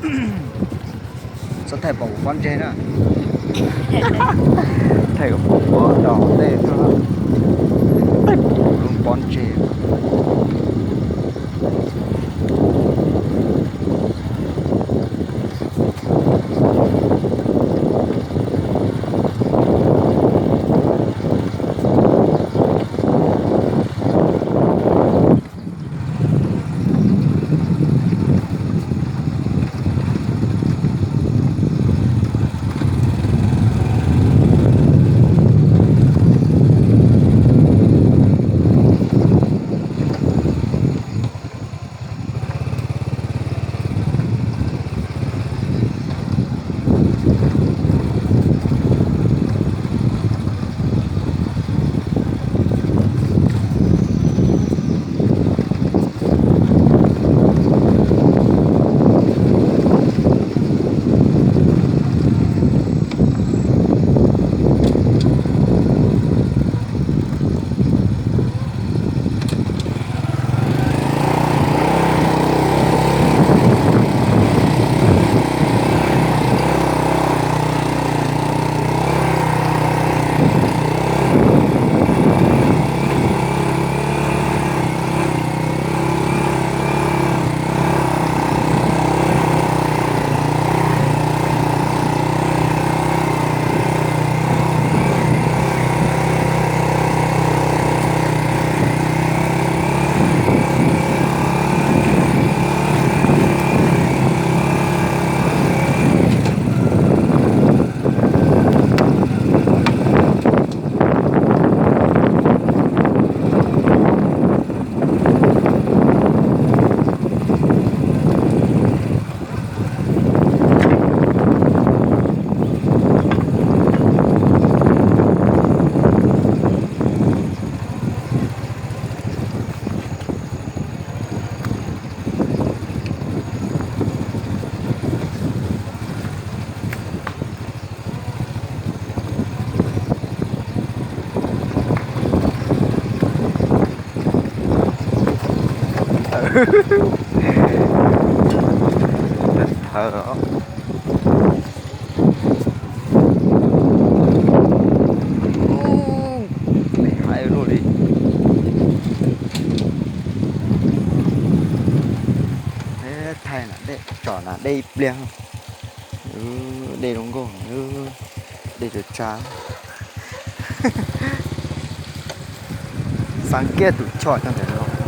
Txhob thaij pom kuv pob ntseg na. Thaij kom pom kuv rau hauv ntej, thaij pom kuv lub pob ntseg. Thawv os. Me haib luaj li. Thaij na dej, tsom na dej ib pliag. Dej zoo nkauj, dej tsav tsav. Xav kiag tus choj coj ntawm no.